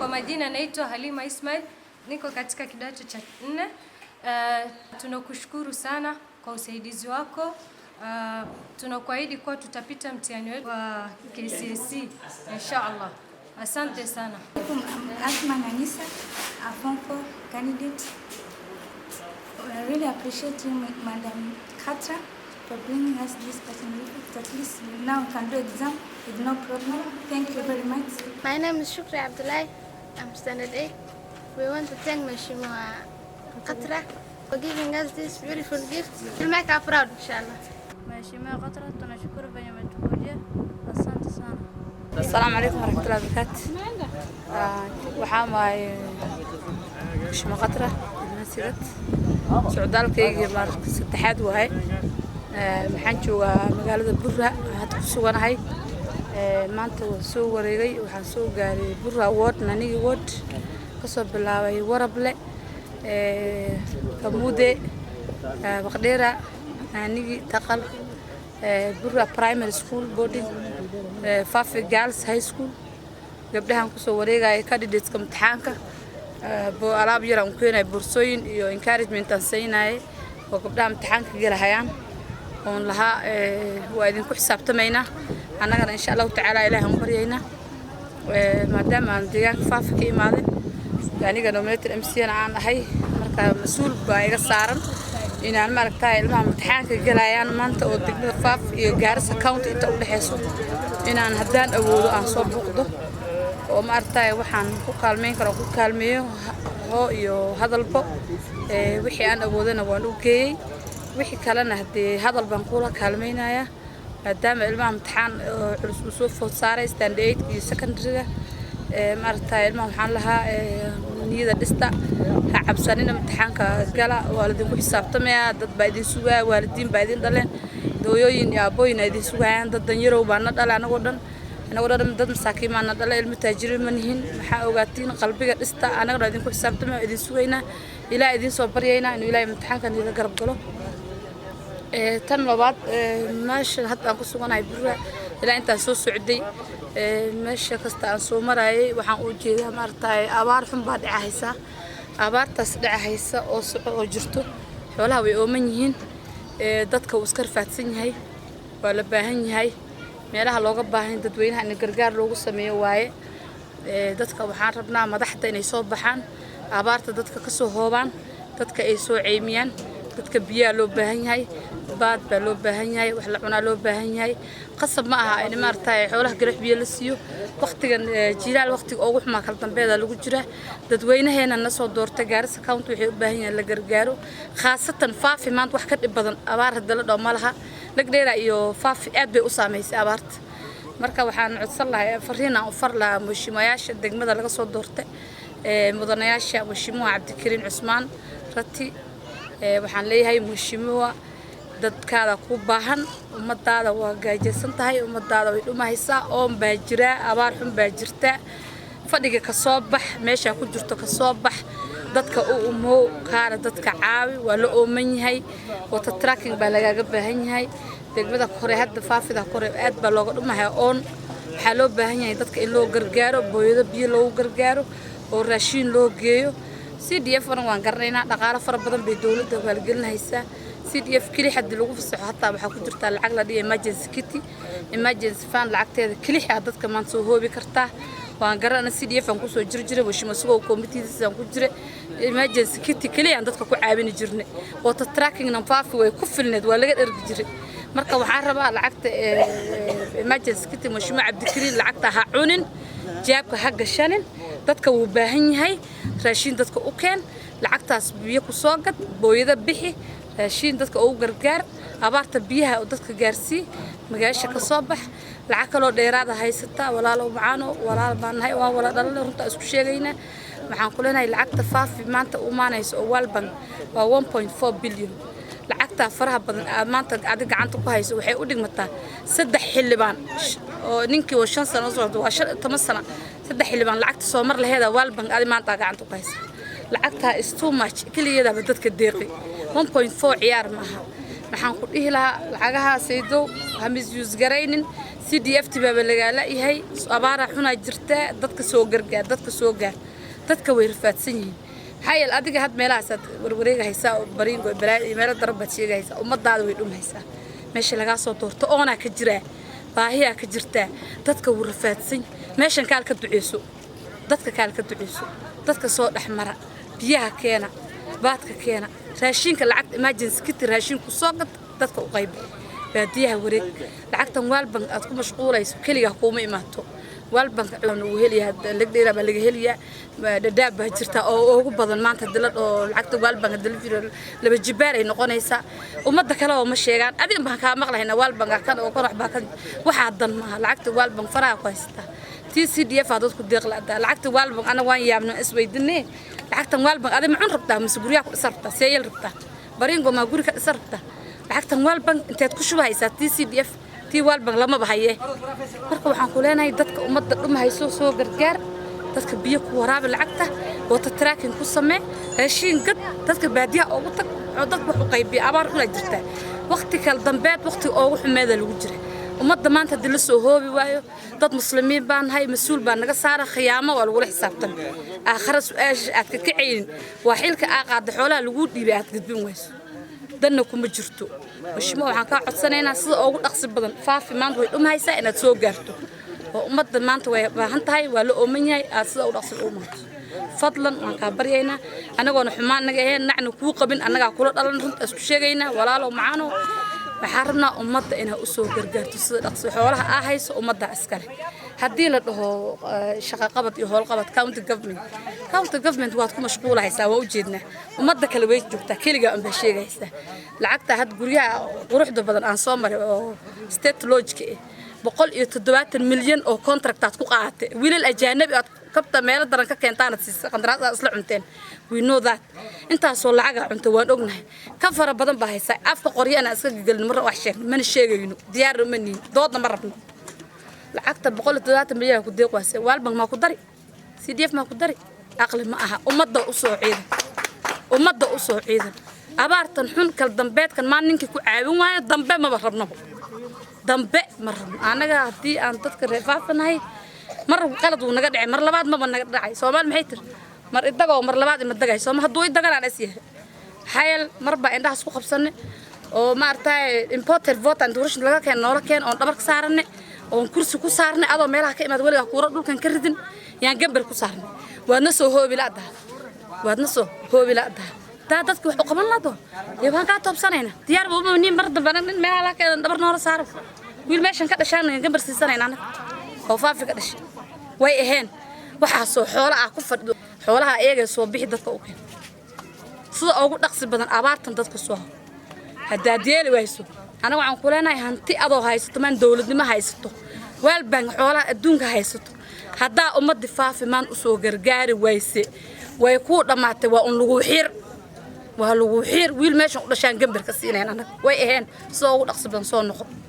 Kwa majina naitwa Halima Ismail, niko katika kidato cha nne. Tunakushukuru sana kwa usaidizi wako. Tunakuahidi kuwa tutapita mtihani wetu wa KCSE, insha Allah. Asante sana. I'm Asma Nanisa, a Form 4 candidate. I really appreciate you, Madam Khatra, for bringing us this person. At least now we can do exam with no problem. Thank you very much. My name is Shukri Abdullahi. I'm standard 8. We want to thank Mheshimiwa Khatra for giving us this beautiful gift. We'll make her proud, inshallah. Mheshimiwa Khatra, tunashukuru venye umetukujia. Asante sana. Asalaamu calaykum waraxmatullahi wabarakaatu. Waxaan waaye Mheshimiwa Khatra Ilmasigad. Socdaalkaygii maaragta saddexaad waaye. Waxaan joogaa magaalada Burra hadda ku suganahay. Maanta waan soo wareegay, waxaan soo gaaray Burra Ward, Nanigi Ward, kasoo bilaabay Warable, Kamude, Baqdheera, Nanigi, Taqal, Burra Primary School boarding, Fafi Girls High School. Gabdhahan kusoo wareegaya candidateska imtixaanka, alaab yar aan keenay, boorsooyin iyo encouragement aan siinayay oo gabdhaha imtixaanka gelahayaan oon lahaa waa idinku xisaabtamaynaa annagana, insha Allahu tacaala, Ilaahi aan baryaynaa. Maadaama aan deegaanka Faafi ka imaaday, aniga nominated MCA na aan ahay, marka mas-uul baa iga saaran inaan maaragtay ilmaha imtixaanka gelayaan maanta oo degmada Faaf iyo Gaarisa County inta u dhexeyso inaan haddaan awoodo aan soo buuqdo oo maaragtay waxaan ku kaalmeyn karo ku kaalmeeyo, hoo iyo hadalbo. Wixii aan awoodana waan u geeyey, wixii kalena haddee hadal baan kula kaalmeynayaa, maadaama ilmaha imtixaan culus uu soo food saaray, standard eight iyo secondary-ga. Maaragtay ilmaha waxaan lahaa niyada dhista, ha cabsanina, imtixaanka gala, waa laidinku xisaabtamayaa. Dad baa idin sugaya, waalidiin baa idin dhaleen, hooyooyin iyo aabbooyin aa idin sugayaan. Dad danyarow baa na dhalay, anagoo dhan dad masaakiin baa na dhalay, ilmo taajiriin ma nihin. Maxaa ogaatiin, qalbiga dhista, annagana idinku xisaabtamaya, idin sugaynaa, Ilaah idin soo baryaynaa inuu Ilaahay imtixaankan idin garab galo. Tan labaad, meesha hadda aan ku suganahay Burra, ilaa intaan soo socday, meesha kasta aan soo marayay waxaan u jeedaa maaragtay abaar xun baa dhacahaysa. Abaartaas dhacahaysa oo soco oo jirto, xoolaha way ooman yihiin, dadka wuu iska rafaadsan yahay, waa la baahan yahay. Meelaha looga baahan dadweynaha in gargaar loogu sameeyo waaye. Dadka waxaan rabnaa madaxda inay soo baxaan, abaarta dadka ka soo hoobaan, dadka ay soo ceymiyaan. Dadka biyaha loo baahan yahay, baad baa loo baahan yahay, wax la cunaa loo baahan yahay. Qasab ma aha in maaragtay xoolaha galax biyo la siiyo. Waqtigan jiilaal, waqtiga ugu xumaa kala dambeeda lagu jiraa. Dadweynaheena na soo doortay Gaarisa County waxay u baahan yihiin la gargaaro, khaasatan Faafi. Maanta wax ka dhib badan abaar hadda la dhaw ma laha. Lagdheera iyo Faafi aad bay u saameysay abaarta. Marka waxaan codsan lahay, fariin aan u far lahaa mheshimiwayaasha degmada laga soo doortay, mudanayaasha, Mheshimiwa Cabdikariin Cusmaan Rati. Waxaan leeyahay, mheshimiwa, dadkaada ku baahan, ummadaada waa gaajaysan tahay, ummadaada way dhumahaysaa, oon baa jiraa, abaar xun baa jirta. Fadhiga ka soo bax, meeshaa ku jirto ka soo bax, dadka u umow, kaana dadka caawi, waa la ooman yahay. Water trucking baa lagaaga baahan yahay degmada kore. Hadda Faafida kore aad baa looga dhumahaya oon. Waxaa loo baahan yahay dadka in loo gargaaro, booyado biyo loogu gargaaro oo raashiin loo geeyo. CDF na waan garanaynaa, dhaqaalo fara badan bay dowladda maalgelinaysaa. CDF keli haddii lagu fasaxo hataa waxaa ku jirtaa lacag la dhihi emergency kitty, emergency fund. Lacagteeda kelix ah dadka maanta soo hoobi kartaa. Waan garana, CDF aan kusoo jiri jiray, Mheshimiwa Sugow committees aan ku jiray. Emergency kitty keliya aan dadka ku caawini jirnay. Water truckingna Faafi way ku filneed, waa laga dhergi jiray. Marka waxaan rabaa lacagta emergency kitty, Mheshimiwa Cabdikariin, lacagta ha cunin, jaabka ha gashanin. Dadka wuu baahan yahay, raashiin dadka u keen. Lacagtaas biyo ku soo gad, booyada bixi, raashiin dadka ugu gargaar, abaarta biyaha oo dadka gaarsii, magaasha ka soo bax. Lacag kaloo dheeraada haysata, walaalo macaano, walaal baan nahay, waan wala dhalanay, runtaa isku sheegaynaa. Waxaan ku leenahay lacagta Faafi maanta u imaanaysa oo World Bank waa 1.4 billion. Lacagtaa faraha badan aad maanta adig gacanta ku hayso waxay u dhigmataa saddex xildhibaan oo ninkii oo 5 sano socdo, waa 15 sano. Saddex xildhibaan lacagta soo mar laheeda World Bank adi maanta gacanta ku haysa. Lacagtaa is too much, keligeedaaba dadka deeqi. 1.4 ciyaar maaha. Waxaan ku dhihi lahaa lacagaha saydow ha misuse garaynin. CDF t baaba lagaala yahay. Abaara xunaa jirtaa. Dadka soo gargaar, dadka soo gaar, dadka way rafaadsan yihiin. Maxaa yeele, adiga had meelahaasaad warwareegahaysaa oo Baringo, balaa iyo meelo daran baad sheegahaysaa. Ummadaada way dhumhaysaa. Meesha lagaa soo doorto oonaa ka jiraa, baahiyaa ka jirtaa, dadka wuu rafaadsan. Meeshan kaal ka duceyso, dadka kaal ka duceyso, dadka soo dhex mara, biyaha keena, baadka keena, raashinka, lacagta emergency kit raashinku soo gad, dadka u qaybi, baadiyaha wareeg. Lacagtan World Bank aad ku mashquulayso keligaa kuuma imaato. World Bank uu helayaa, Lagdheera baa laga helayaa, Dhadhaab baa jirta oo ugu badan. Maanta dilad oo lacagta World Bank delivery laba jibaar ay noqonaysaa. Ummadda kale oo ma sheegaan, adiga baan kaa maqlahaynaa. World Bank kan oo kan waxbaa kan waxaa dan maaha. Lacagta World Bank faraha ku haysataa, tii CDF aa dadku deeq la'daa. Lacagta World Bank anaga waan yaabno, isweydiinee. Lacagtan World Bank adiga macun rabtaa mise guryaha ku dhisan rabtaa? Seeyal rabtaa? Baringo maa guri ka dhisan rabtaa? Lacagtan World Bank inteed ku shubahaysaa? Tii CDF, tii World Bank lamaba haye. Marka waxaan ku leenahay, dadka ummadda dhumahayso soo gargaar, dadka biyo ku waraabi, lacagta water tracking ku samee, raashiin gad, dadka baadiyaha ugu tag oo dadka wax u qaybiya. Abaar xunaa jirtaa, waqti kale dambeed, waqti oogu xumeeda lagu jira. Ummadda maanta haddii la soo hoobi waayo, dad muslimiin baan nahay, mas-uul baa naga saara, khiyaamo waa lagula xisaabtami. Aakhara su-aasha aad ka kacaynin waa xilka aa qaada, xoolaha laguu dhiibay aad gudbin wayso, danna kuma jirto. Mashimo, waxaan kaa codsanaynaa sida ugu dhaqsi badan. Faafi maanta way dhumhaysaa, inaad soo gaarto oo ummadda maanta way baahan tahay, waa la ooman yahay, aad sida ugu dhaqsi ugu maato. Fadlan, waan kaa baryaynaa, anagoona xumaan naga ahayn, nacna kuu qabin, annagaa kula dhalan, runta isku sheegaynaa. Walaalow macaanow, waxaan rabnaa ummadda inaad usoo gargaarto sida dhaqsi. Xoolaha aa hayso ummadda iskale. Haddii la dhaho shaqo qabad iyo howlqabad, county government, county government waad ku mashquulahaysaa, waa ujeednaa. Ummadda kale way joogtaa, keligaa unbaa sheegaysaa. Lacagta had guryaha quruxda badan aan soo maray oo state lodge-ka ah, 170 milyan oo contract aad ku qaadatay, wiilal ajaanabi aad kabta meelo daran ka keentaanad siisay, qandaraas aad isla cunteen. We know that. Intaasoo lacagaa cunta waan ognahay, ka fara badan baa haysaa. Afka qoryo anaan iska gagelin marna wax sheegno mana sheegayno, diyaarna uma nihin, doodna ma rabno. Lacagta 170 milyan ku deeq waase. World Bank maa ku dari, CDF maa ku dari? Aqli ma aha. Ummadda usoo ciidan, ummadda usoo ciidan. Abaartan xun kal dambeedkan maa ninkii ku caawin waayo, dambe maba rabnaba, dambe ma rabno. Annaga haddii aan dadka reefaafanahay, mar qalad wuu naga dhacay, mar labaad maba naga dhacay. Soomaali maxay tiri? Mar idagoo mar labaad ima dagay sooma. Hadduu idagan aan is yahay, maxaa yeele mar baa indhahaas ku qabsanay oo maaragtay imported vote and doorasho laga keen noola keen oon dhabar ka saaranay oon kursi ku saarnay, adoo meelaha ka imaad, weligaa kuura dhulkan ka ridin yaan gambar ku saarnay. Waadna soo hoobi la'daha, waadna soo hoobi la'daha. Taa dadka wax u qaban laado dee waan kaa toobsanayna. Diyaar ba uma nin mar dambe nin meelaha laga keena dhabar noola saaro. Wiil meeshan ka dhashaan yaan gambar siisanayna anaga oo Faafi ka dhashay way aheen. Waxaasoo xoolo ah ku fadhido, xoolaha iyaga soo bixi, dadka u keen sida ugu dhaqsi badan. Abaartan dadka soo hor haddaad yeeli wayso, anaga waxaan ku leenahay, hanti adoo haysato maan, dowladnimo haysato, World Bank, xoolaha adduunka haysato, haddaa ummadii Faafi maan usoo gargaari wayse, way kuu dhammaatay. Waa un lagu xir, waa lagu xir. Wiil meeshan u dhashaan gambar ka siinayn anaga way aheen. Sida ugu dhaqsi badan soo noqo.